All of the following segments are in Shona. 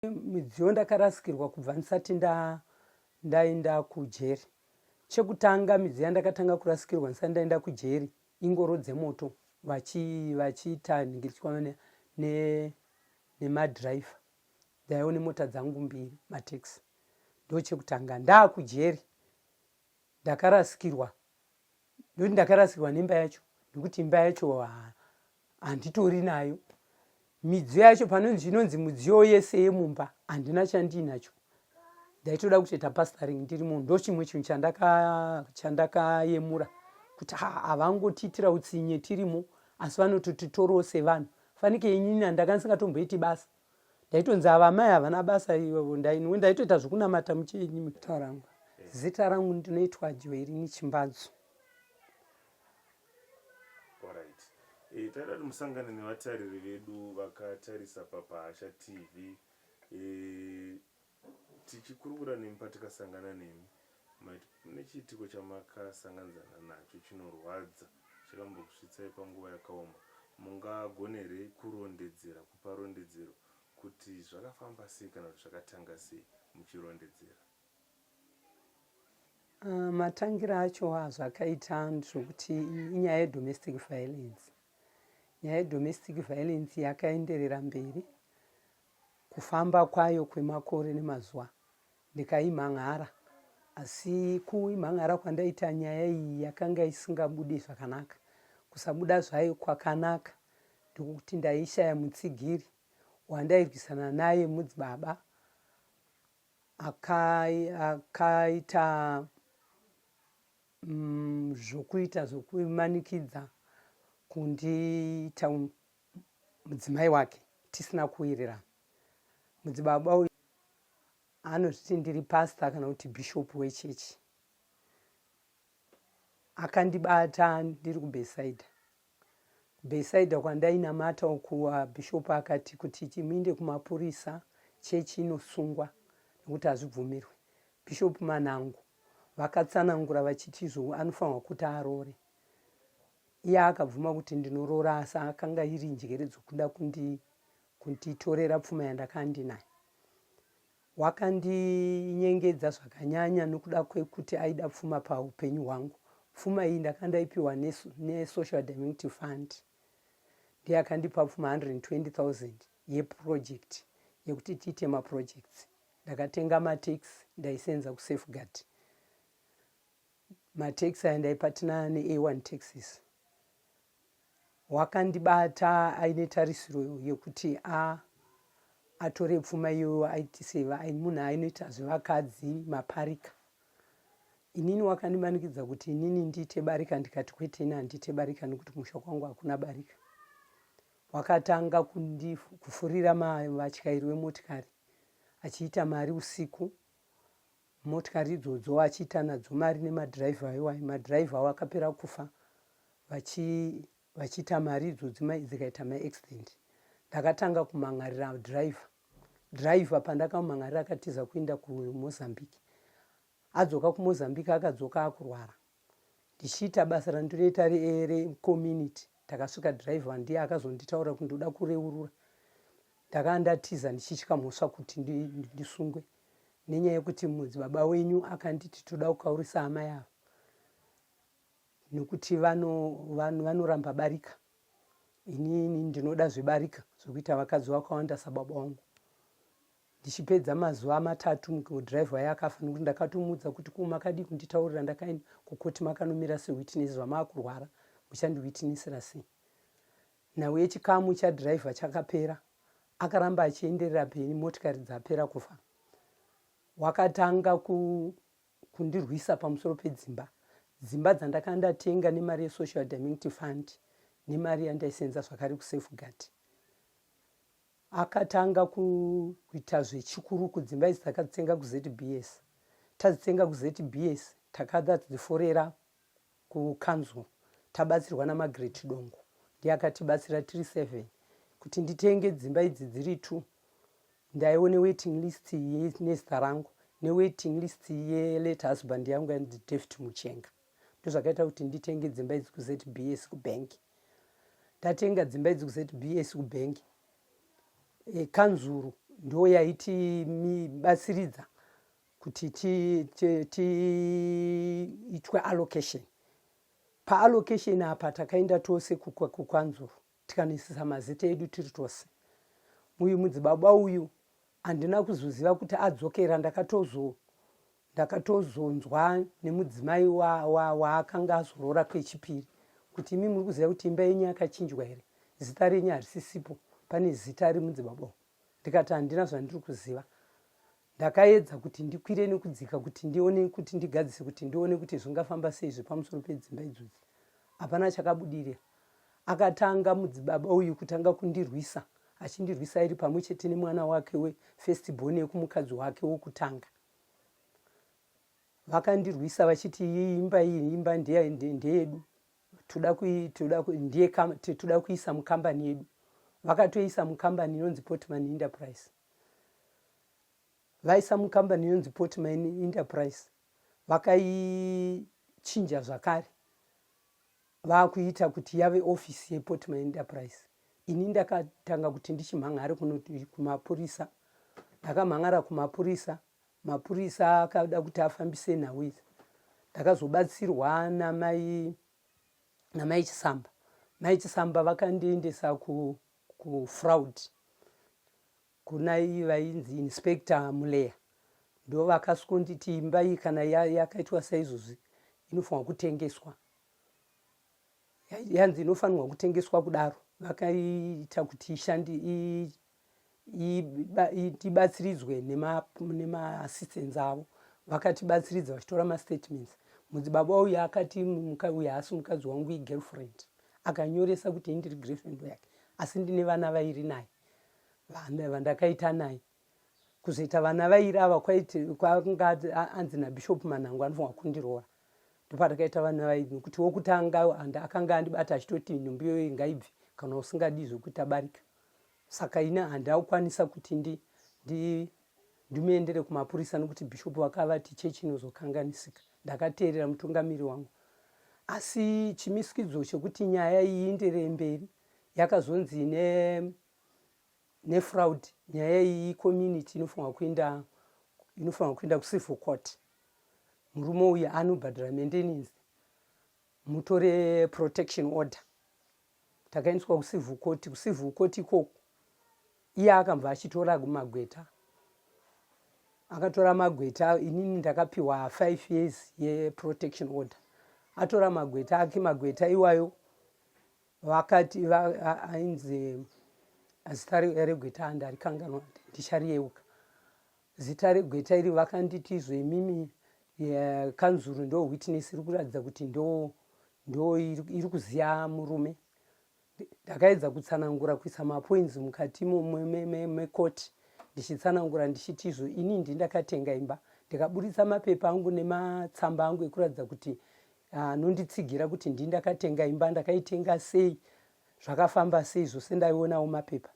Midziyo ndakarasikirwa kubva ndisati ndaenda kujeri. Chekutanga midziyo yandakatanga kurasikirwa ndisati ndaenda kujeri ingoro dzemoto vachiita nhingi nemadhiraivha. Ndaiva nemota dzangu mbiri matekisi. Ndochekutanga. Ndaakujeri ndakarasikirwa ndokuti ndakarasikirwa nemba yacho nekuti imba yacho handitori nayo midziyo yacho panonzi inonzi mudziyo yese yemumba handina chandiinacho ndaitoda kutoita pastoring ndiri munhu ndochimwe chinhu chandakayemura kuti havangotiitira utsinye tirimo asi vanototitorawo sevanhu fanike inini handaka ndisingatomboiti basa ndaitonzi ava amai havana basa ndaitoita zvekunamata muchenyi tarangu zita rangu ndinoitwa joerini chimbadzo. Alright. E, taida kuti musangane nevatariri vedu vakatarisa paPahasha TV. E, tichikurukura nemi patikasangana nemi maiti mune chiitiko chamakasanganidzana nacho chinorwadza chakambokusvitsai panguva yakaoma. Mungagone here kurondedzera, kupa rondedzero kuti zvakafamba sei kana kuti zvakatanga sei muchirondedzera? Matangiro acho azvakaita ndezvokuti inyaya yedomestic violence. Nyaya yedomestic violence yakaenderera mberi kufamba kwayo kwemakore nemazuva ndikaimhan'ara asi kuimhan'ara kwandaita nyaya iyi yakanga isingabudi zvakanaka. Kusabuda zvayo kwakanaka ndokuti ndaishaya mutsigiri wandairwisana naye mudzibaba Akaita zvokuita zvokumanikidza kundiita mudzimai wake tisina kuwirirana. Mudzibaba uyu anozviti ndiri pastor kana kuti bishop wechechi. Akandibata ndiri kuBethsaida. KuBethsaida kwandainamata uku bishop akati kuti muinde kumapurisa chechi inosungwa nekuti hazvibvumirwe. Bishop Manangu vakatsanangura vachiti izvo anofanirwa kuti aroore. Iye akabvuma kuti ndinoroora asi akanga iri njere dzokuda kunditorera pfuma yandakanga ndinayo. Wakandinyengedza zvakanyanya nokuda kwekuti aida pfuma paupenyu hwangu. Pfuma iyi ndakanga ndaipiwa neSocial Indemnity Fund. Ndiye akandipa pfuma 120,000 yeproject yekuti tiite maprojects. Ndakatenga mataxi ndaisenza kuSafeguard. Mataxi aya ndaipatina neA1 Taxis. Wakandibata aine tarisiro yekuti a atore pfuma iyoyo aitise munhu ainoita zvevakadzi maparika. Inini wakandimanikidza kuti inini ndiite barika ndikati kwete ini handiite barika nekuti kumusha kwangu hakuna barika. Wakatanga kufurira vatyairi vemotikari achiita mari usiku Motikari idzodzo achiita nadzo mari nemadriver iwayo madriver awo akapera kufa vachiita mari idzodzi dzikaita maaccident ndakatanga kumhan'arira driver driver pandakamumhan'arira akatiza kuenda kumozambique adzoka kumozambique akadzoka akurwara Ndichiita basa randinoita recommunity takasvika driver ndiye akazonditaura kuti ndoda kureurura. Ndakanga ndatiza ndichitya mhosva kuti ndisungwe nenyaya yekuti mudzibaba wenyu akanditi toda kukaurisa amai ava nekuti vanoramba barika. Inini ndinoda zvebarika zvekuita vakadzi vakawanda sababa vangu. Ndichipedza mazuva matatu driver waye akafa nekuti ndakatomuudza kuti ko makadii kunditaurira ndakaenda kukoti makanomira sewitness zvamaakurwara muchandiwitnessira sei. Nhau yechikamu chadriver chakapera akaramba achienderera mberi motikari dzapera kufa. Wakatanga kundirwisa pamusoro pedzimba dzimba dzandakanga ndatenga nemari yesocial indemnity fund nemari yandaisenza zvakare kusafeguard. Akatanga kuita zvechikuru kudzimba idzi takadzitenga kuZBS. Tadzitenga kuZBS takadadziforera kukanzuru tabatsirwa naMargaret Dongo ndiye akatibatsira tiri seven kuti nditenge dzimba idzi dziri two. Ndaiwo newaiting list nezita rangu newaiting list yelate husband yangu yainzi David Muchenga. Ndozvakaita kuti nditenge dzimba idzi kuZBS kubank. Ndatenga dzimba idzi kuZBS kubank. E, kanzuru Ndo yaitibatsiridza kuti tiitwe allocation. Paallocation apa takaenda tose kukanzuru tikanoisisa mazita edu tiri tose. Uyu mudzibaba uyu handina kuzoziva kuti adzokera ndakatozo ndakatozonzwa nemudzimai waakanga wa, wa azoroora kwechipiri kuti imi muri kuziva kuti imba yenyu yakachinjwa here zita renyu harisisipo pane zita remudzibaba ndikati handina zvandiri kuziva Ndakaedza kuti ndikwire nekudzika kuti ndione kuti ndigadzise kuti ndione kuti zvingafamba sei zvepamusoro pedzimba idzodzi. Hapana chakabudirira. Akatanga mudzibaba uyu kutanga kundirwisa achindirwisa iri pamwe chete nemwana wake wefirst born yekumukadzi wake wokutanga. Vakandirwisa vachiti iyi imba iyi imba ndeyedu toda toda ndiye toda kuisa mukambani yedu. Vakatoisa mukambani inonzi Portman Enterprise. Vaisa mukambani inonzi Portman Enterprise vakaichinja zvakare vakuita kuti yave ofisi yePortman Enterprise. Ini ndakatanga kuti ndichimhan'are kumapurisa, ndakamhan'ara kumapurisa, mapurisa akada kuti afambise nhau idzi. Ndakazobatsirwa namai namai Chisamba. Mai Chisamba vakandiendesa ku kufraud kuna iyi vainzi inspector Muleya ndovakasvikonditi imba iyi kana yakaitwa saizvozvi inofanirwa kutengeswa yanzi inofanirwa kutengeswa kudaro vakaita kuti ishandi tibatsiridzwe nemaassistants avo vakatibatsiridza vachitora mastatements mudzibaba uyu akati uyu haasi mukadzi wangu igirlfriend akanyoresa kuti indiri girlfriend yake asi ndine vana vairi naye vandakaita naye kuzoita vana vairi ava kwanga anzi nabishop manhango anofanirwa kundiroora ndopatakaita vana vairi nokuti wokutanga akanga andibata achitoti nhumbi iyoyo ngaibve kana usingadi zvekuita barika saka ini handakukwanisa kuti ndi, ndi ndimuendere kumapurisa nokuti bishop vakavati chechi inozokanganisika ndakateerera mutungamiri wangu asi chimisikidzo chekuti nyaya iyi ienderere mberi yakazonzi ne nefraud nyaya iyi community inofanirwa kuenda inofanirwa kuenda kucivil court murume uyu anobhadhara maintenance mutore protection order takaendeswa kucivil court kucivil court ikoko iye akambva achitora magweta akatora magweta inini ndakapiwa five years yeprotection order atora magweta ake magweta iwayo vakati ainzi zita regweta andarikanganwa ndichariyeuka Zita regweta iri vakanditi izvo imimi kanzuru ndo witness iri kuratidza kuti ndo ndo iri kuziva murume. Ndakaedza kutsanangura kuisa mapoints mukati mekoti ndichitsanangura ndichiti izvo ini ndi ndakatenga imba ndikaburitsa mapepa angu nematsamba angu ekuratidza kuti anonditsigira kuti ndi ndakatenga imba ndakaitenga sei zvakafamba sei zvose ndaionawo mapepa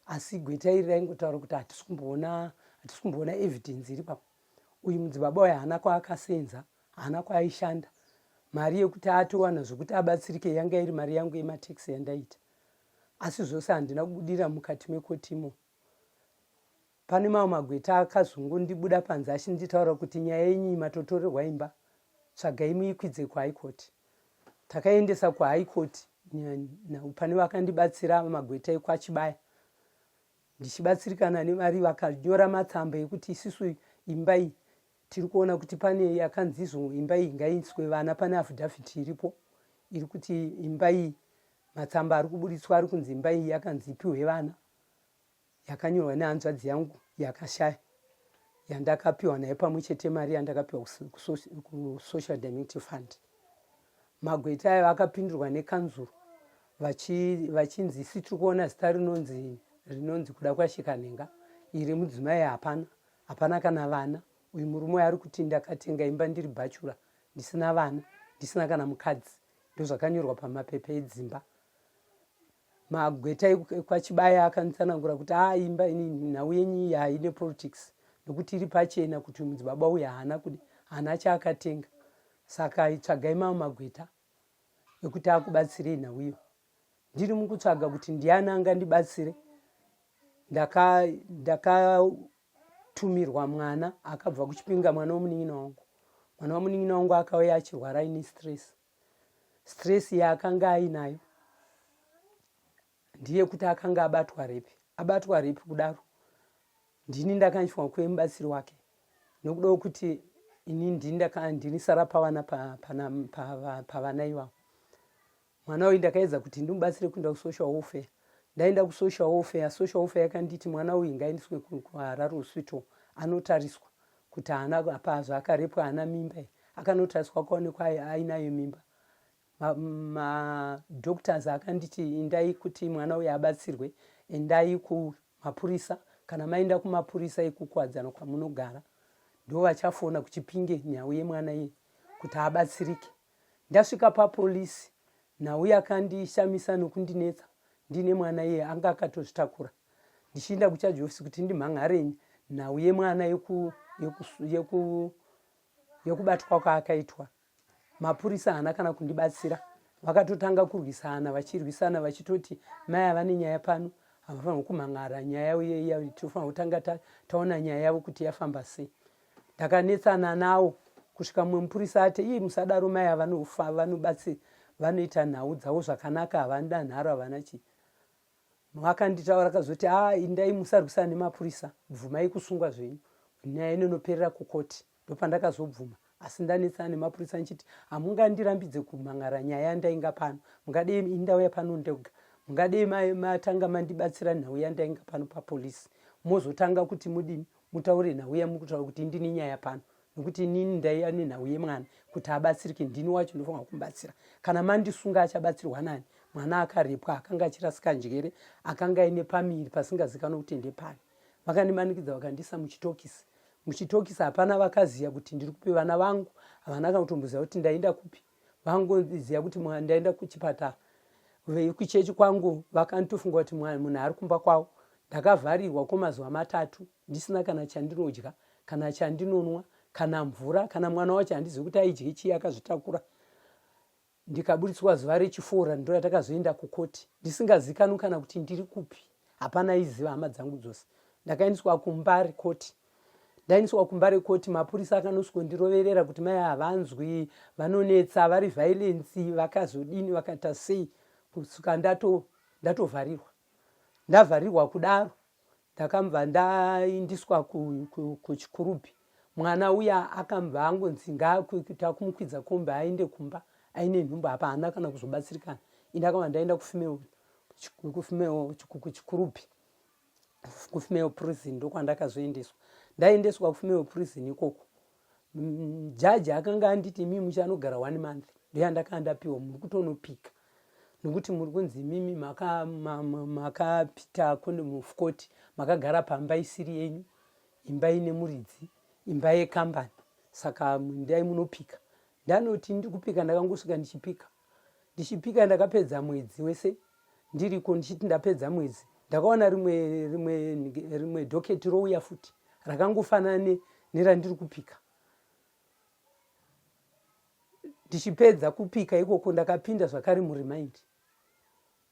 asi gweta iri raingotaura kuti hatisi kumboona hatisi kumboona evidence iri papa uyu mudzibaba uyu haana kwaakasenza haana kwaaishanda mari yekuti atowana zvekuti abatsirike yanga iri mari yangu yemataxi yandaita asi zvose handina kubudira mukati mekotimo pane mamwe magweta akazongondibuda panze achinditaura kuti nyaya yenyu iyi matotorerwa imba tsvagai muikwidze kuhigh court Takaendesa kuHigh Court pane vakandibatsira magweta ekwaChibaya ndichibatsirikana nemari vakanyora matsamba ekuti isusu imba iyi tiri kuona kuti pane yakanzi izvo imba iyi ngaiiswe vana pane affidavit iripo iri kuti imba iyi matsamba ari kuburitswa ari kunzi imba iyi yakanzi ipiwe vana yakanyorwa nehanzvadzi yangu yakashaya yandakapiwa nayo pamwe chete mari yandakapiwa kusocial dimenty fund magweta ayo akapindurwa nekanzuru vachinzi isi tiri kuona zita rinonzi rinonzi kuda kwashekanhenga iri mudzimai hapana hapana kana vana uyu murume uyo ari kuti ndakatenga imba ndiri bhachura ndisina vana ndisina kana mukadzi ndozvakanyorwa pamapepa edzimba Magweta ekwaChibaya akanditsanangura kuti haa ah, imba ini nhau yenyu iyi haine politics nokuti iri pachena kuti mudzibaba uyu haana kudi haana chaakatenga saka tsvagai mamwe magweta ekuti akubatsirei nhau iyo ndiri mukutsvaga kuti ndiani angandibatsire Ndakatumirwa ndaka mwana akabva kuchipinga, mwana womunin'ina wangu. Mwana womunin'ina wangu akauya achirwara aine stress. Stress yaakanga ainayo ndeyekuti akanga abatwa rape. Abatwa rape kudaro, ndini ndakanzwa kuve mubatsiri wake, nokuda kwekuti ini ndini sara pavana pavana ivavo. Mwana uyu ndakaedza kuti ndimubatsire kuenda kusocial welfare. Ndaenda kusocial welfare, social welfare yakanditi mwana uyu ngaendeswe kuHarare Hospital anotariswa kuti haana apa zvaakarepwa, haana mimba. Akanotariswa, akaonekwa ainayo mimba. Madoctors akanditi endai, kuti mwana uyu abatsirwe, endai kumapurisa. Kana maenda kumapurisa ekuKuwadzana kwamunogara, ndo vachafona kuChipinge nhau yemwana iye kuti abatsirike. Ndasvika papolisi, nhau yakandishamisa nokundinetsa ndine mwana iye anga akatozvitakura. Ndichienda kucharge office kuti ndimhan'are nhau yemwana yekubatwa kwaakaitwa, mapurisa haana kana kundibatsira. Vakatotanga kurwisana, vachirwisana, vachitoti mai havane nyaya pano, havafanirwa kumhan'ara nyaya iya, tofanira kutanga taona nyaya yavo kuti yafamba sei. Ndakanetsana nawo kusvika mumwe mupurisa ati, "Ii, musadaro, mai ava vanobatsi vanoita nhau dzavo zvakanaka, havana nharo, havana chii." Vakanditaura, akazoti, "A, indai, musarwisana nemapurisa, bvumai kusungwa zvenyu, nyaya inonoperera kukoti." Ndopandakazobvuma, asi ndanetsana nemapurisa ndichiti, "Hamungandirambidze kumhan'ara nyaya yandainga pano. Mungadei indauya pano ndega, mungadei matanga mandibatsira nhau yandainga pano papolisi, mozotanga kuti mudini, mutaure nhau yamuri kutaura kuti ndini nyaya pano, nokuti inini ndaiya nenhau yemwana kuti abatsirike. Ndini wacho ndofanira kumubatsira. Kana mandisunga, achabatsirwa nani? Mwana akarepwa, akanga achirasika njere, akanga aine pamiri pasingazikanwa kuti ndepani." Vakandimanikidza, vakandisa muchitokisi. Muchitokisi hapana vakaziva kuti ndiri kupi. Vana vangu havana kana kutomboziva kuti ndaenda kupi, vangoziva kuti ndaenda kuchipatara. Vekuchechi kwangu vakandotofunga kuti munhu ari kumba kwavo. Ndakavharirwa kwemazuva 3 ndisina kana chandinodya, kana chandinonwa, kana mvura, kana mwana wacho handizivi kuti aidye chii akazvitakura. Ndikaburitswa zuva rechifora, ndo ratakazoenda kukoti ndisingazikanwi kana kuti ndiri kupi. Hapana aiziva, hama dzangu dzose. Ndakaendeswa kuMbare koti. Ndaendeswa kuMbare koti, mapurisa akanosvikondiroverera kuti mai havanzwi, vanonetsa, vari violence, vakazodini, vakaita sei, kusvika ndatovharirwa. Ndavharirwa kudaro, ndakambva ndaindiswa kuChikurubi. Mwana uya akambva angonzi ngakutakumukwidza kombi aende kumba aine nhumbu. Apa haana kana kuzobatsirikana. Indakabva ndaenda kufemale kuChikurubi, kufemale prison, ndokwandakazoendeswa. Ndaendeswa kufemale prison ikoko, jaji akanga anditi, "Imi muchanogara one month, ndoyandakanga ndapiwa. Muri kutonopika nokuti muri kunzi imimi makapita mukoti, makagara pamba isiri yenyu, imba ine muridzi, imba yekambani, saka ndai munopika." Ndanoti ndiri kupika, ndakangosvika ndichipika, ndichipika. Ndakapedza mwedzi wese ndiriko. Ndichiti ndapedza mwedzi, ndakaona rimwe docket rouya futi rakangofanana nerandiri kupika. Ndichipedza kupika ikoko, ndakapinda zvakare muremand,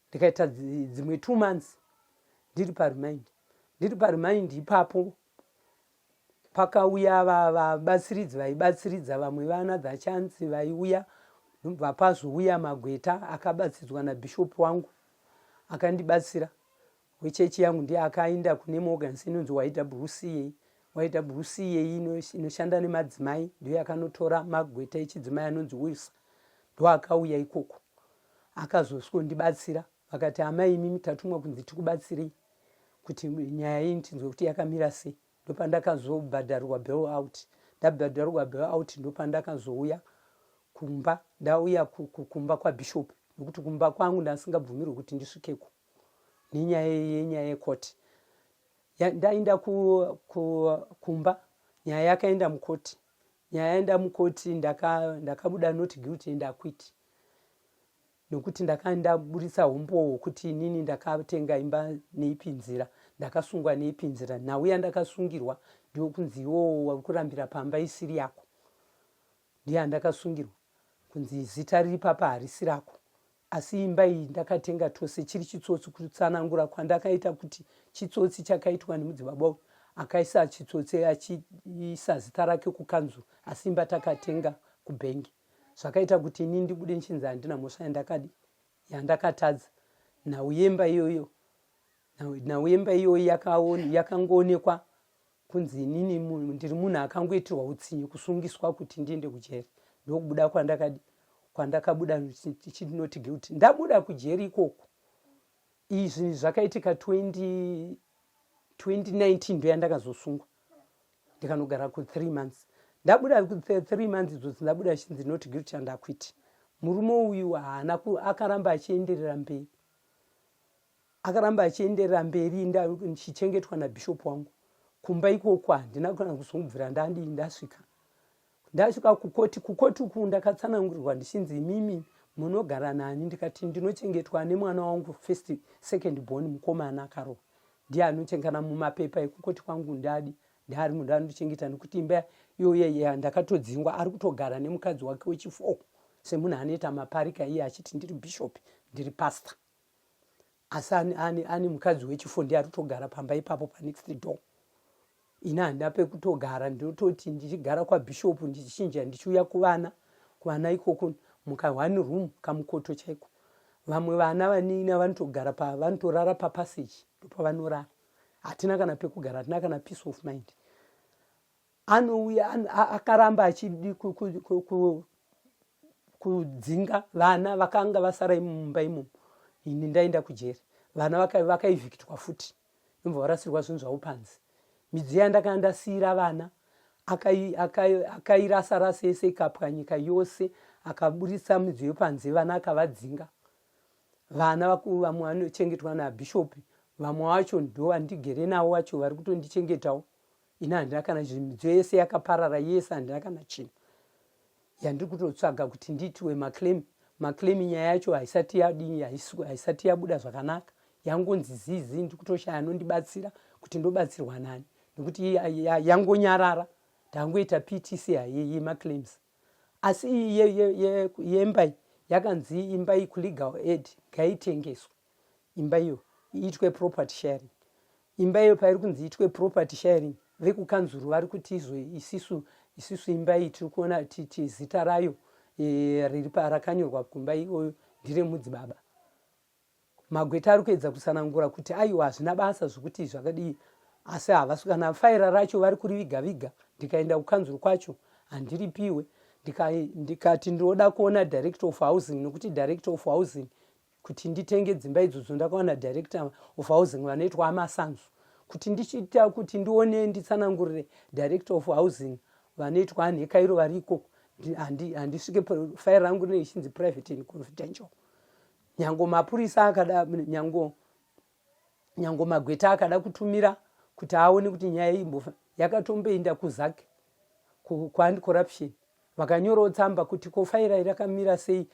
ndikaita dzimwe 2 months ndiri paremand. Ndiri paremand ipapo, pakauya vabatsiridzi vaibatsiridza vamwe vana dhachansi vaiuya. Ndobva pazouya magweta akabatsidzwa nabhishopu wangu, akandibatsira, wechechi yangu. Ndiye akaenda kune maorganisation inonzi YWCA. YWCA inoshanda nemadzimai, ndiyo yakanotora magweta echidzimai anonzi Wilsa. Ndo akauya ikoko, akazosondibatsira. Vakati, "Amai, imimi tatumwa kunzi tikubatsirei kuti nyaya iyi tinzwe kuti yakamira sei." Ndopandakazobhadharirwa bail out. Ndabhadharirwa bail out, ndopandakazouya kumba. Ndauya kumba kwabishop, nokuti kumba kwangu ndasingabvumirwi kuti ndisvikeko nenyaya yenyaya yekoti. Ndaenda kumba, nyaya yakaenda mukoti. Nyaya yaenda mukoti, ndakabuda not guilty and acquit, nokuti ndakanga ndaburitsa umbowo hwokuti inini ndakatenga imba neipi nzira, ndakasungwa neipi nzira. Nhau yandakasungirwa ndokunzi iwowo wari kurambira pamba isiri yako, ndiye andakasungirwa kunzi zita riri papa harisi rako. Asi imba iyi ndakatenga tose chiri chitsotsi kutsanangura kwandakaita kuti chitsotsi chakaitwa nemudzibaba uyu akaisa chitsotsi achiisa zita rake kukanzuru asi imba takatenga kubhengi zvakaita kuti ini ndibude nchinzi handina mhosva yandakadi yandakatadza nhau yemba iyoyo nhau yemba iyoyo yakangoonekwa kunzi inini ndiri munhu akangoitirwa utsinye kusungiswa kuti ndiende kujeri ndokubuda kwandakadi kwandakabuda chinoti guilty ndabuda kujeri ikoko izvi zvakaitika 20, 2019 ndoyandakazosungwa ndikanogara ku three months ndabuda ku three months idzodzi ndabuda chinzi not guilty and acquit murume uyu haana akaramba achienderera mberi akaramba achienderera mberi ndichichengetwa nabishop wangu kumba ikoko handina kana kuzobvira ndadii ndasvika ndasvika kukoti kukoti uku ndakatsanangurirwa ndichinzi imimi munogara nani ndikati ndinochengetwa nemwana wangu first second born mukomana akarohwa ndiye anochengana mumapepa ekukoti kwangu ndadi ndaari munhu anondichengeta nekuti imba iyoyo ndakatodzingwa ari kutogara nemukadzi wake wechifour semunhu anoita maparika iye achiti ndiri bishop ndiri pastor asi ane mukadzi wechifour ndiye ari kutogara pamba ipapo panext door ini handina pekutogara ndinototi ndichigara kwabishop ndichichinja ndichiuya kuvana kuvana ikoko muka one room kamukoto chaiko vamwe vana vanina vanotogara pa vanotorara papassage ndopavanorara hatina kana pekugara hatina kana peace of mind anouya akaramba achidi kudzinga vana vakanga vasara mumba imomo ini ndaenda kujeri vana vakaevictwa futi imbva varasirwa zvinhu zvavo panze midziyo yandakanga ndasiyira vana akairasa rasa yese ikapwanyika yose akaburitsa midziyo panze vana akavadzinga vana vamwe vanochengetwa nabhishopi vamwe vacho ndo vandigere navo vacho vari kutondichengetawo ini handina kana midziyo yese yakaparara yese handina kana chinhu yandiri kutotsvaga kuti ndiitiwe maclaim maclaim nyaya yacho haisati yadii haisati yabuda zvakanaka yangonzi zizi ndiri kutoshaya anondibatsira kuti ndobatsirwa nani nekuti yangonyarara ndangoita ptc yemaclaims asi iyi yemba iyi yakanzi imba iyi kulegal aid ngaitengeswe imba iyo iitwe property sharing imba iyo pairi kunzi itwe property sharing vekukanzuru vari kuti izvo isisu isisu imba iyi tiri kuona titi zita rayo e, riri rakanyorwa kumba iyoyo nderemudzibaba magweta ari kuedza kutsanangura kuti aiwa hazvina basa zvokuti zvakadii asi havasi kana faira racho vari kuriviga viga ndikaenda kukanzuru kwacho handiripiwe ndikati ndinoda kuona director of housing nokuti director of housing kuti nditenge dzimba idzodzo ndakawana director of housing vanoitwa amasanzu kuti ndichiita kuti ndione nditsanangurire director of housing vanoitwa anhekairo vari ikoko handisvike faira rangu rinenge ichinzi private and confidential nyango mapurisa akada nyango nyango magweta akada kutumira kuti aone kuti nyaya imbofa yakatomboenda kuZACC kuanti corruption vakanyorawo tsamba kuti ko faira rakamira sei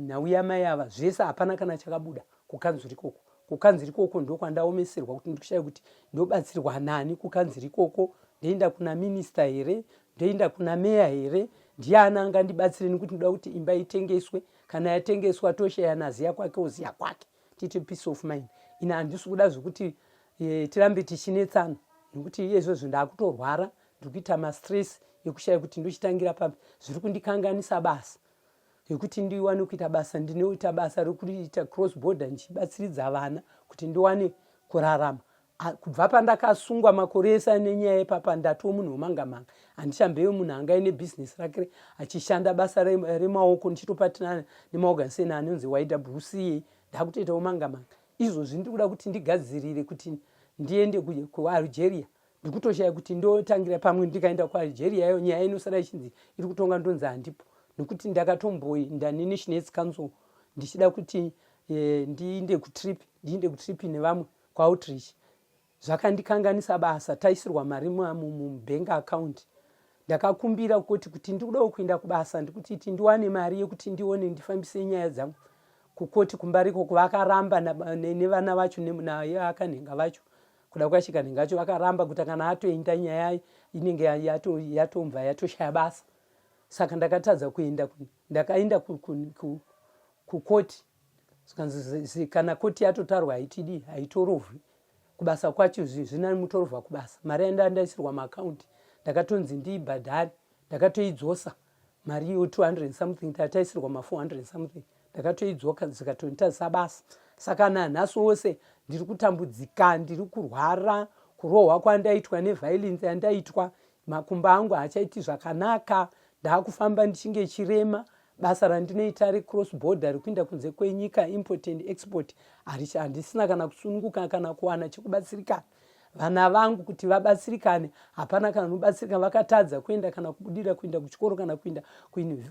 nhau yamai ava zvese hapana kana chakabuda kukanzuru ikoko kukanzuru ikoko ndokwandaomeserwa kuti ndikushaya kuti ndobatsirwa nani kukanzuru ikoko ndoenda kuna minista here ndoenda kuna meya here ndiani angandibatsire nekuti ndoda kuti imba itengeswe kana yatengeswa toshayana ziya kwake oziya kwake tiite peace of mind ine handisi kuda zvekuti e, tirambe tichinetsana nekuti iye izvozvo ndakutorwara ndikuita mastress ekushaya kuti ndochitangira papi zviri kundikanganisa basa yekuti ndiwane kuita basa ndinoita basa rekuita cross border ndichibatsiridza vana kuti ndiwane kurarama kubva pandakasungwa makore ese nenyaya yepapa ndatoo munhu wemangamanga handichambeyo munhu anga aine bhizinesi rake achishanda basa remaoko ndichitopatina nemaorganisation anonzi YWCA ndakutoitawo mangamanga izvozvi ndiri kuda kuti ndigadzirire kuti ndiende kuAlgeria ndikutoshaya kuti ndotangira pamwe ndikaenda kuAlgeria iyo nyaya inosara ichinzi iri kutonga ndonzi handipo nekuti ndakatomboenda nenational aids council ndichida kuti e, ndiinde kutrip ndiinde kutrip nevamwe kuoutreach zvakandikanganisa basa taisirwa mari mubank account ndakakumbira kuti kuti ndikudawo kuenda kubasa ndikuti ti ndiwane mari yekuti ndione ndifambise nyaya dzangu kukoti kumba ikoko vakaramba nevana vacho naye akanhenga vacho kuda kwashikanhenga vacho vakaramba kuti kana atoenda nyaya inenge yatomva yatoshaya basa saka ndakatadza kuenda ndakaenda kukoti. Zvikanzi kana koti yatotarwa haitidi haitorovhwi kubasa kwacho zvinani mutorovha kubasa. Mari yanda ndaisirwa maakaunti ndakatonzi ndiibhadhare ndakatoidzosa mari iyo 200 and something tataisirwa ma 400 and something ndakatoidzoka zvikatonditadzisa basa. Saka nanhasi wose ndiri kutambudzika ndiri kurwara kurohwa kwandaitwa neviolence yandaitwa makumbo angu haachaiti zvakanaka ndaakufamba ndichinge chirema Basa randinoita recross border rekuenda kunze kwenyika import and export handisina kana kusununguka kana kuwana chekubatsirikana. Vana vangu kuti vabatsirikane hapana kana unobatsirika vakatadza kuenda kana kubudira kuenda kuchikoro kana kuenda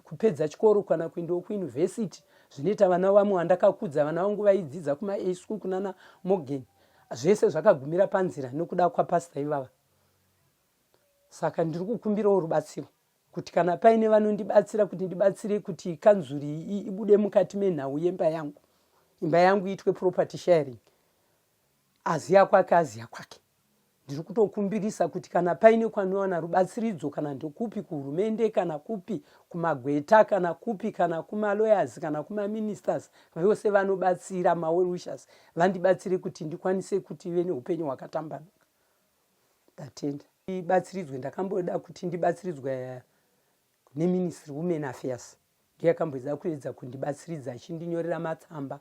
kupedza chikoro kana kuendawo kuuniversity zvinoita vana vamwe vandakakudza vana vangu vaidzidza kuma A school kunana Morgan zvese zvakagumira panzira nekuda kwapastor ivava. Saka ndiri kukumbirawo rubatsiro kuti kana paine vanondibatsira kuti ndibatsire kuti kanzuru iyi ibude mukati menhau yemba yangu, imba yangu iitwe property sharing, aziya kwake aziya kwake. Ndiri kutokumbirisa kuti kana paine kwanowana rubatsiridzo kana ndekupi kuhurumende kana kupi kumagweta kana kupi kana kumalawyers kana kumaministers vose vanobatsira mawell wishers vandibatsire kuti ndikwanise kuti ve neupenyu hwakatambanuka. Ndatenda. Ndibatsiridzwe ndakamboda kuti ndibatsiridzwe neministry women affairs ndiyo yakamboedza kuedza kundibatsiridza ichendinyorera matsamba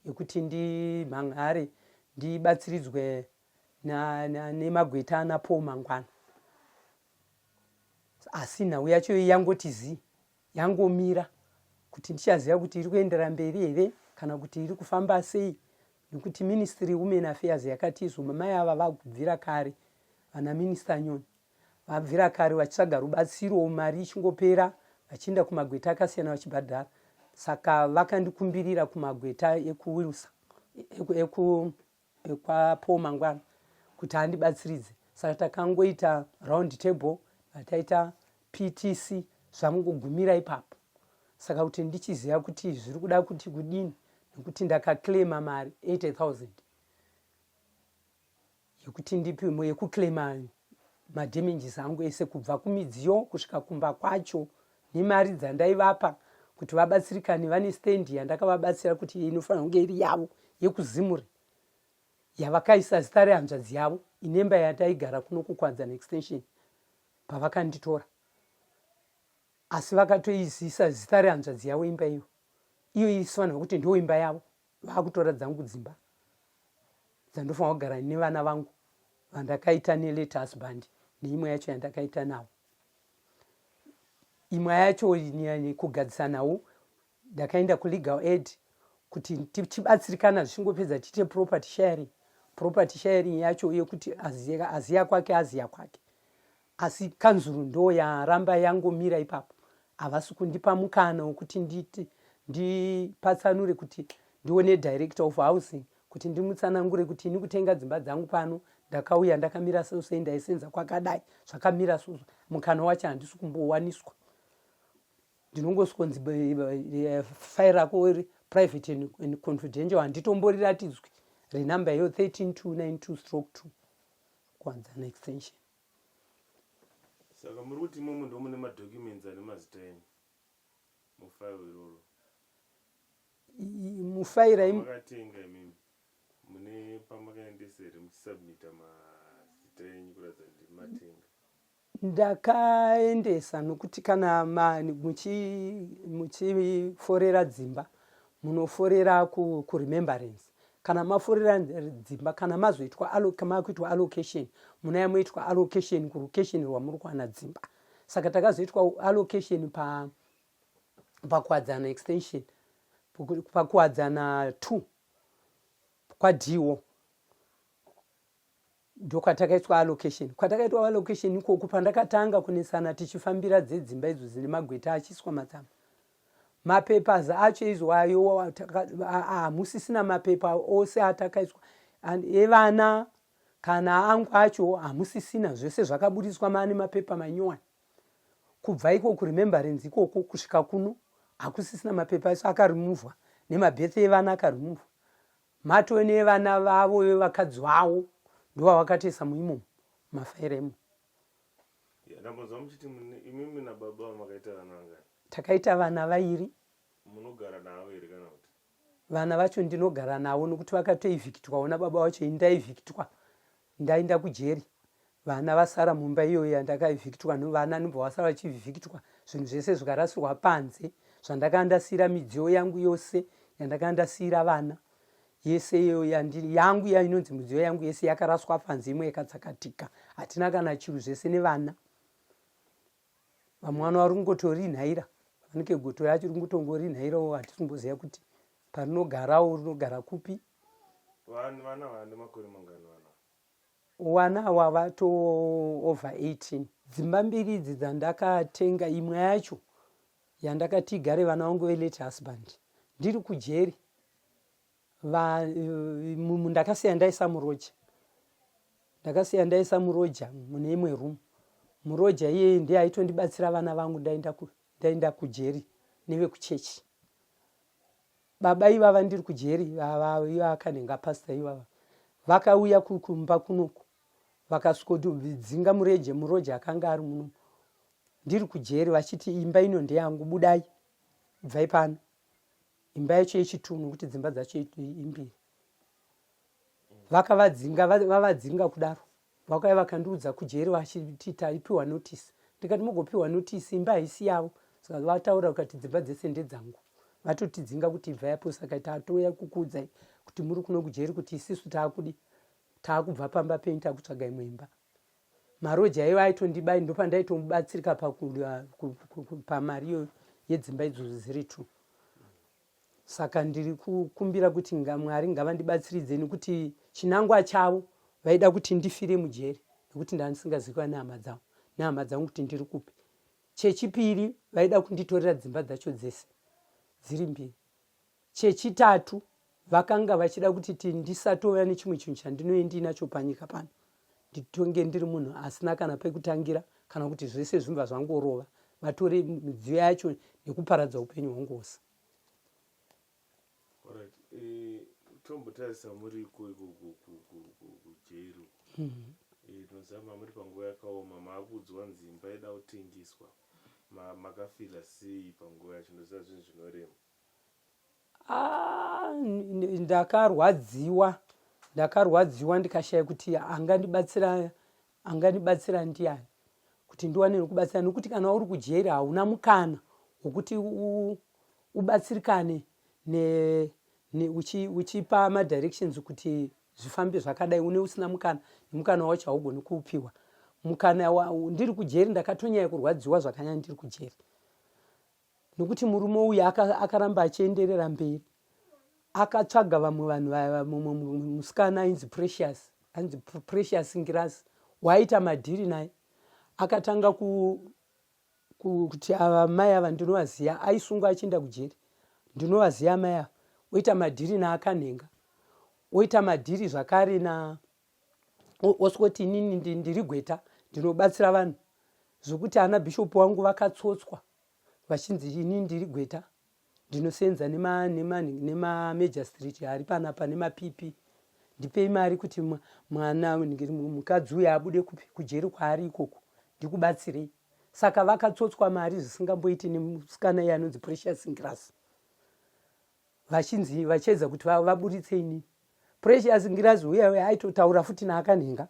ekuti ndimhan'are ndibatsiridzwe nemagweta ana Paul Mangwana asi nhau yacho yangoti zii yangomira kuti ndichaziva kuti iri kuendera mberi here kana kuti iri kufamba sei nekuti ministry women affairs yakati izvo mai ava vakubvira kare vana minister Nyoni vabvira kare vachitsvaga rubatsiro mari ichingopera vachienda kumagweta akasiyana vachibhadhara saka vakandikumbirira kumagweta ekuwilsa eku ekwaPaul Mangwana kuti andibatsiridze saka takangoita round table taita PTC zvangogumira ipapo saka kuti ndichiziva kuti zviri kuda kuti kudini nekuti ndakaclaima mari 80000 yekuti ndipiwe yekuclaima madamages angu ese kubva kumidziyo kusvika kumba kwacho nemari dzandaivapa kuti vabatsirikane vane stand yandakavabatsira kuti inofanira kunge iri yavo yekuzimure yavakaisa zita rehanzvadzi yavo inemba yataigara kuno kukwadzana extension pavakanditora asi vakatoizisa zita rehanzvadzi yavo imba iyo iyo isifanirwa kuti ndiwo imba yavo vakutora dzangu dzimba dzandofanira kugara nevana vangu vandakaita nelate husband neimwe yacho yandakaita navo imwe yacho kugadzisa nhau ndakaenda kulegal aid kuti tibatsirikana zvichingopedza tiite property sharing property sharing yacho yekuti aziya kwake aziya kwake asi kanzuru ndo yaramba yangomira ipapo havasi kundipa mukana wekuti nditi ndipatsanure kuti ndione director of housing kuti ndimutsanangure kuti ini kutenga dzimba dzangu pano ndakauya ndakamira so sei ndaisenza kwakadai zvakamira so mukana wacho handisi kumbowaniswa ndinongoskonzi file rako private and confidential handitomboriratidzwi renumber iyo 13292 stroke 2 kuwanzana extension saka muri kuti imomo ndomune madocuments ane mazita enyu mufile iroro mufaira makatenga imimi mune pamakaendesa here muchisubmita mazita enyu kuratidza kuti matenga Ndakaendesa nokuti kana muchiforera dzimba munoforera kuremembrance kana maforera dzimba kana mazoitwa makuitwa allocation munaya moitwa allocation kulocation rwamuri kuwana dzimba saka takazoitwa allocation pa pakuwadzana extension pakuwadzana 2 kwadiwo Ndokwatakaitwa allocation. Kwatakaitwa allocation ikoko pandakatanga kunetsana tichifambira dzedzimba idzo dzine magweta achiiswa matsamba. Mapapers acho izwayo hamusisina mapepa ose atakaiswa evana kana angu acho hamusisina zvese zvakaburitswa maane mapepa manyowani. Kubva iko kuremembrance ikoko kusvika kuno hakusisina mapepa acho akaremuvwa nemabirth evana akaremuvwa. Matove nevana vavo vevakadzi vavo ndovavakatoisa muimomo mafaira imo. Ndambonzwa muchiti imimi nababa vamakaita vana vangani? Takaita vana vairi. Munogara navo here kana kuti? Vana vacho ndinogara navo nokuti vakatoevhikitwawo nababa vacho ini ndaevhikitwa ndaenda kujeri. Vana vasara mumba iyoyo yandakaevhikitwa vana ndobva vasara vachievhikitwa zvinhu zvese zvikarasirwa panze zvandakanga ndasiira midziyo yangu yose yandakanga ndasiira vana yese iyo yangu iya inonzi midziyo yangu yese yakaraswa panze imwe ikatsakatika hatina kana chiru zvese nevana. Vamwe vana vari kungotorinhaira vanike goto yacho ri kungotongorinhairawo hatisi kumboziva kuti parinogarawo rinogara kupi. Vanhu vana vane makore mangani vana? Wana awa vato over 18. Dzimba mbiri idzi dzandakatenga imwe yacho yandakati igare vana vangu velate husband ndiri kujeri ndakasiya ndaisa muroja ndakasiya ndaisa muroja mune imwe room muroja iyeye ndiye aitondibatsira vana vangu ndaenda ndaenda kujeri nevekuchechi baba ivava ndiri kujeri vakanhenga pastor ivava vakauya kumba kunoku vakasvikodzinga mureje muroja akanga ari muno ndiri kujeri vachiti imba ino ndeyangu budai bvai pano imba yacho yechitu nokuti dzimba dzacho imbiri vakavadzinga vavadzinga kudaro vakauya vakandiudza kujeri vachiti taipiwa notice ndikati mugopiwa notice imba haisi yavo saka vataura kukati dzimba dzese ndedzangu vatotidzinga kuti ibva yapo saka tatouya kukuudzai kuti muri kuno kujeri kuti isisu taakudi taakubva pamba penyu takutsvaga imwe imba Maroja iwo aitondibai ndopandaitomubatsirika pamari iyoyo yedzimba idzodzo dziri two. Saka ndiri kukumbira kuti Mwari ngavandibatsiridze nekuti chinangwa chavo vaida kuti ndifire mujeri nekuti ndandisingazivikanwi nehama dzangu nehama dzangu kuti ndiri kupi. Chechipiri vaida kunditorera dzimba dzacho dzese dziri mbiri. Chechitatu, vakanga vachida kuti ti ndisatova nechimwe chinhu chandinove ndiinacho panyika pano, nditonge ndiri munhu asina kana pekutangira kana kuti zvese zvinobva zvangorova, vatore midziyo yacho nekuparadza upenyu hwangu hwose. Alright, eh, tombotarisa muriko ikoko kujeri uko. Eh, tinoziva mamuri panguva yakaoma, maakuudzwa nzi imba ida kutengeswa. Makafila sei panguva yacho? Ndoziva zvinhu zvinorema. Ah, ndakarwadziwa ndakarwadziwa ndikashaya kuti angandibatsira angandibatsira ndiani kuti ndiwane nokubatsira nokuti kana uri kujeri hauna mukana wokuti ubatsirikane ne, ne, uchi, uchipa madirections kuti zvifambe zvakadai une usina mukana nemukana wacho haugoni kuupiwa mukana ndiri kujeri ndakatonyaya kurwadziwa zvakanyanya ndiri kujeri nokuti murume uyu akaramba achienderera mberi akatsvaga vamwe vanhu vaya mumwe musikana ainzi Precious ainzi Precious Ngirasi waaita madhiri naye akatanga ku, ku, kuti ava mai ava ndinovaziva aisungwa achienda kujeri ndinovaziva mai ava oita madhiri naakanhenga oita madhiri zvakare na oswoti inini ndiri gweta ndinobatsira vanhu zvokuti ana bhishopu wangu vakatsotswa vachinzi ini ndiri gweta ndinosenza nemamajor street ari panapa nemapp ndipei mari kuti mwana mukadzi uyo abude kupi kujeri kwaari ikoko ndikubatsirei saka vakatsotswa mari zvisingamboiti nemusikana iye anonzi precious ngirasi vachinzi vachiedza kuti vaburitse inini precious ngirazi uya uya aitotaura futi naakanhenga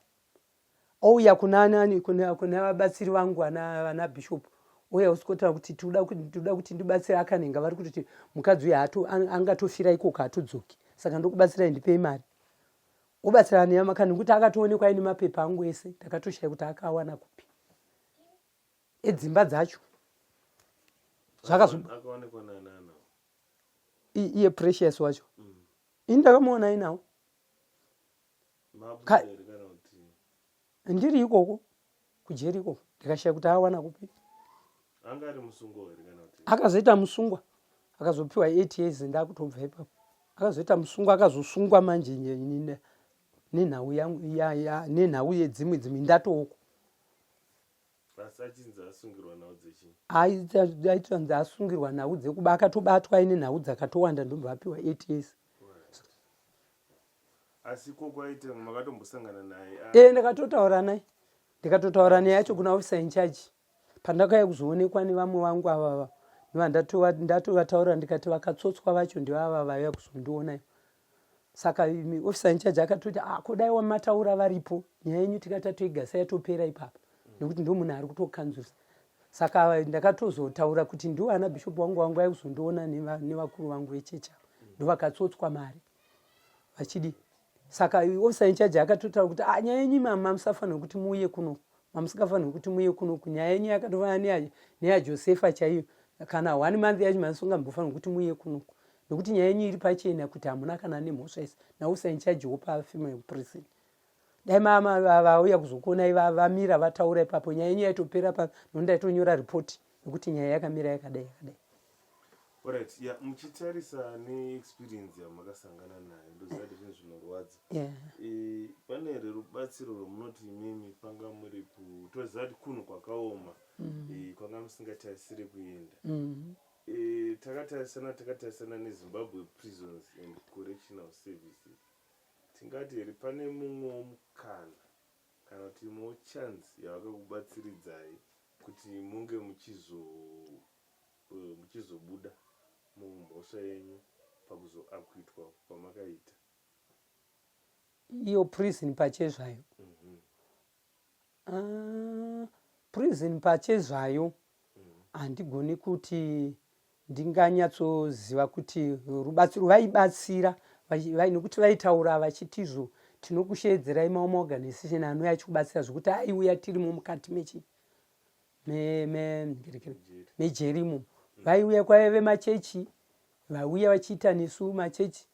ouya kuna nani kuna kuna vabatsiri vangu ana vana bishop ouya usikotaura kuti tinoda kuti kuti ndibatsire akanhenga vari kutoti mukadzi uya hato angatofira ikoko hatodzoki saka ndokubatsirai ndipei mari obatsira neyamaka nekuti akatoonekwa aine mapepa angu ese ndakatoshaya kuti akawana kupi edzimba dzacho zvakazo iye precious wacho mm. ini ndakamuona ainawo ndiri ikoko kujeri ikoko ndikashaya kuti awana kupi akazoita musungwa akazopiwa eight years ndakutobva ipapo akazoita musungwa akazosungwa manje nenhau nenhau yedzimwe dzimwe ndatooko Asi achinzi asungirwa nhau dzechii? Aitonzi asungirwa nhau dzekuba akatobatwa aine nhau dzakatowanda ndobva apiwa 8 years. Asi koko aita makatombosangana naye? Eh, ndakatotaura naye. Ndikatotaura naye yacho kuna officer in charge. Pandakauya kuzoonekwa nevamwe vangu ava Ndova ndatovataurira ndikati vakatsotswa vacho ndivava vaiva kuzondiona. Saka officer in charge akatoti ah, ko dai wamataura varipo nyaya yenyu tikatatoigasa yatopera ipapa nekuti ndo munhu ari kutokanzurisa. Saka ndakatozotaura kuti ndiwo ana bishop wangu wangu aikuzondiona nevakuru vangu vechechi ava ndovakatsotswa mari vachidi. Saka officer in charge akatotaura kuti ah, nyaya yenyu mama musafanirwa kuti muuye kuno, mamusingafanirwi kuti muuye kuno, nyaya yenyu yakatofanana neyaJosefa chaiyo, kana one month yacho mamusingambofanirwi kuti muuye kuno nekuti nyaya yenyu iri pachena kuti hamuna kana nemhosva isi. Naofficer in charge wopa female prison, dai mama vauya kuzokuonai vamira vataura ipapo, nyaya yenyu yaitopera pa nokuti ndaitonyora ripoti nekuti nyaya yakamira yakadai yakadai. Alright, ya muchitarisa neexperience yamakasangana nayo, ndoziva kuti zvinhu zvinorwadza. Pane here rubatsiro rwamunoti imimi panga muri kutoziva kuti kunhu kwakaoma, kwanga musingatarisiri kuenda? Takatarisana neZimbabwe Prisons and Correctional Services, tingati here pane mumwewo mukana kana kuti imwewo chance yavakakubatsiridzai kuti munge muchizobuda mumhosva yenyu pakuzoacquitwa kwamakaita? Iyo prison pachezvayo? Ah, prison pachezvayo handigoni kuti ndinganyatsoziva kuti rubatsiro vaibatsira nekuti vaitaura vachitizvo tinokusheedzerai mamwe maorganization anouya achikubatsira, zvekuti aiuya tirimo mukati mechi mejerimo. Vaiuya, kwaive machechi vaiuya vachiita nesu machechi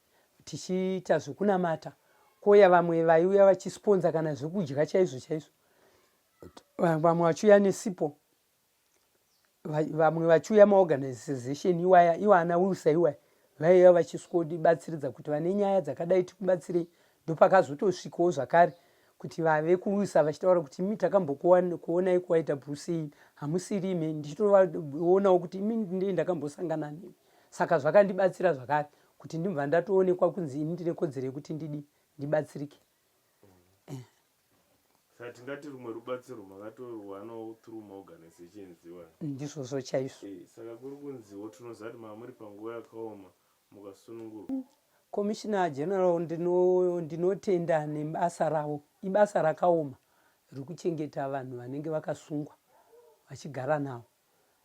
tichiita zvekunamata, kouya vamwe vaiuya vachisponza kana zvekudya chaizvo chaizvo, vamwe vachiuya nesipo, vamwe vachiuya maorganization iwaya, iwo ana Wilsa iwaya, vaiuya vachiswodibatsiridza kuti vane nyaya dzakadai tikubatsirei. Ndopakazotosvikawo zvakare kuti vave kuWilsa vachitaura kuti imi takambokuonai kuYWC, hamusiri imi? Ndichitoonawo kuti imi ndii ndakambosangana nemi. Saka zvakandibatsira zvakare kuti ndibva ndatoonekwa kunzi ini ndine kodzero yekuti ndidi ndibatsirike. Saka tingati rumwe rubatsiro makatorwanawo through maorganizations iwaya? Ndizvozvo chaizvo. Saka kuri kunziwo tinoziva kuti mava muri panguva yakaoma mukasunungurwa. Commissioner General ndinotenda nebasa ravo. Ibasa rakaoma rekuchengeta vanhu vanenge vakasungwa vachigara navo,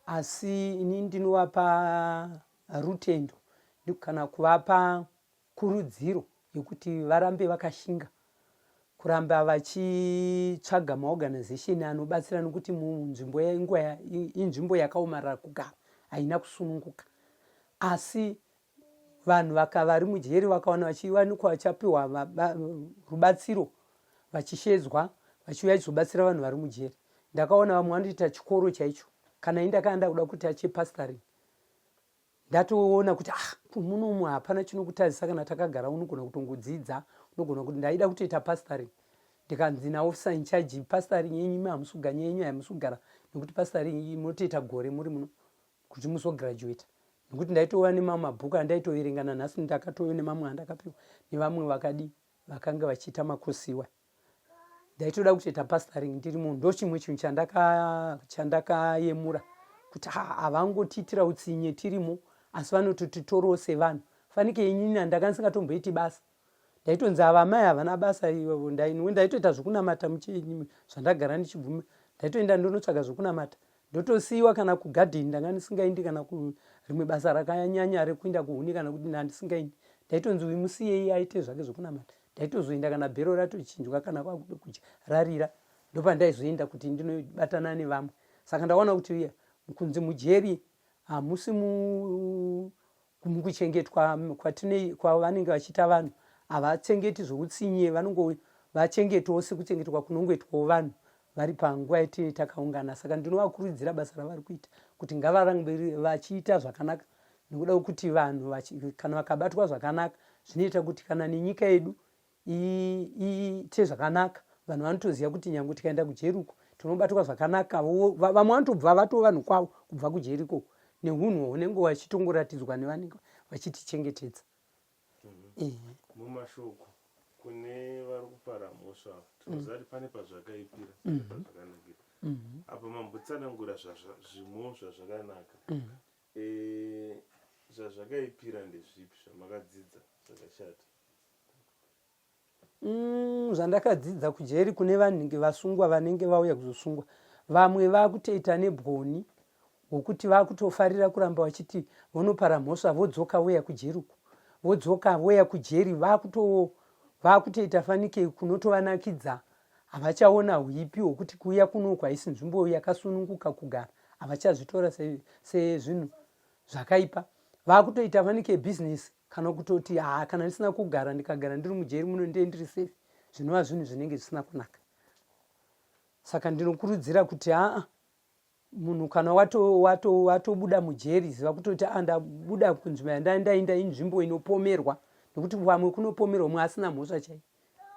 asi ini ndinovapa rutendo kana kuvapa kurudziro yekuti varambe vakashinga kuramba vachitsvaga maorganization anobatsira, nekuti munzvimbo yenguva inzvimbo yakaomarara kugara, haina kusununguka. Asi vanhu vari mujeri vakawana vachiwanikwa vachapiwa rubatsiro, vachishedzwa vachiuya vachizobatsira vanhu vari mujeri. Ndakaona vamwe vanotoita chikoro chaicho. Kana ini ndakanga ndakuda kuita chepastoring, ndatoona kuti ah, munomu hapana chinokutadzisa kana takagara, unogona kutongodzidza, unogona kuti ndaida kutoita pastoring. Ndikanzi naofficer in charge, pastoring yenyu imi hamusi kugara, nyaya yenyu hamusi kugara, nekuti pastoring munotoita gore muri muno kuti muzograduata, nekuti ndaitova nemamwe mabhuku andaitoverenga. Nanhasi ndakatove nemamwe andakapiwa nevamwe vakadi vakanga vachiita makosiwa. Ndaitoda kutoita pastoring ndiri munhu. Ndo chimwe chinhu chandakayemura kuti havangotiitira utsinye tirimo, asi vanototitorawo sevanhu. Fanike inini ndanga ndisingatomboiti basa, ndaitonzi ava amai havana basa. Ndaitoita zvokunamata zvandagara ndichibvuma, ndaitoenda ndonotsvaga zvokunamata, ndotosiyiwa. Kana kugadheni ndanga ndisingaendi, kana rimwe basa rakanyanya rekuenda kuhuni kana kuti ndandisingaendi. Ndaitonzi uyu musiyei aite zvake zvokunamata. Ndaitozoenda kana bhero ratochinjwa, kana kwakuda kudya rarira, ndopandaizoenda kuti ndinobatana nevamwe. Saka ndaona kuti kunzi mujeri hamusi mukuchengetwa kwavanenge vachiita vanhu, havachengeti zvoutsinye, vanongovachengetawo sekuchengetwa kunongoitwawo vanhu vari panguva yatinenge takaungana. Saka ndinovakurudzira basa ravari kuita kuti ngavarambe vachiita zvakanaka, nekuda kwekuti vanhu kana vakabatwa zvakanaka zvinoita kuti kana nenyika yedu iite zvakanaka. Vanhu vanotoziva kuti nyange tikaenda kujeri uko tinobatwa zvakanaka. Vamwe vanotobva vatova vanhu kwavo kubva kujeri ikoko neunhu hunenge vachitongoratidzwa nevanenge vachitichengetedza. Mumashoko kune vari kupara mhosva, tinoziva kuti pane pazvakaipira, pane pazvakanakira. Apa mambotsanangura zvimwewo zvazvakanaka. Eh, zvazvakaipira ndezvipi zvamakadzidza zvakashata? Zvandakadzidza kujeri kune vanenge vasungwa vanenge vauya kuzosungwa vamwe vakutoita nebwoni hwokuti vakutofarira kuramba vachiti vonopara mhosva vodzoka voya kujeri uku vodzoka voya kujeri vakuto vakutoita fanike kunotovanakidza havachaona huipi hwokuti kuuya kunoku haisi nzvimbo yakasununguka kugara havachazvitora sezvinhu se zvakaipa vakutoita fanike business kana kutoti haa kana ndisina kugara ndikagara ndiri mujeri muno ndiye ndiri safe zvinova zvinhu zvinenge zvisina kunaka saka ndinokurudzira kuti aa munhu kana watobuda wato, wato mujeri ziva kutoti a ndabuda kunzvimbo yandainda inzvimbo inopomerwa nekuti vamwe kunopomerwa mumwe asina mhosva chai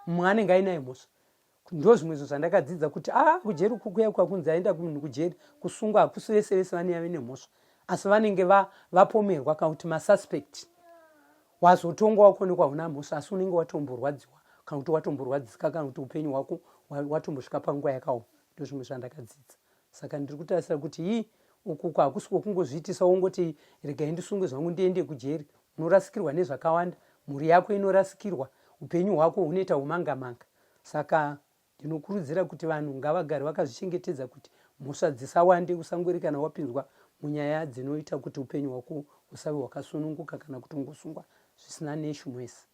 mumwe anenge ainaye mhosva ndozvimwe zvinhu zvandakadzidza kuti a ah, kujeri uku kuya kwakunzi aenda munhu kujeri kusungwa hakusi vese vese vanenge vane mhosva asi vanenge vapomerwa kana kuti masuspect wazotongwa wakuonekwa huna mhosva asi unenge watomborwadziwa kana kuti watomborwadzisika kana kuti upenyu hwako watombosvika panguva yakaoma ndozvimwe zvandakadzidza saka ndiri kutarisira kuti hii uku hakusi kwokungozviitisa wongoti regai ndisungwe zvangu ndiende kujeri unorasikirwa nezvakawanda mhuri yako inorasikirwa upenyu hwako hunoita humanga manga saka ndinokurudzira kuti vanhu ngavagare vakazvichengetedza kuti mhosva dzisawande usangweri kana wapinzwa munyaya dzinoita kuti upenyu hwako husave hwakasununguka kana kuti ungosungwa zvisina neshumo yese.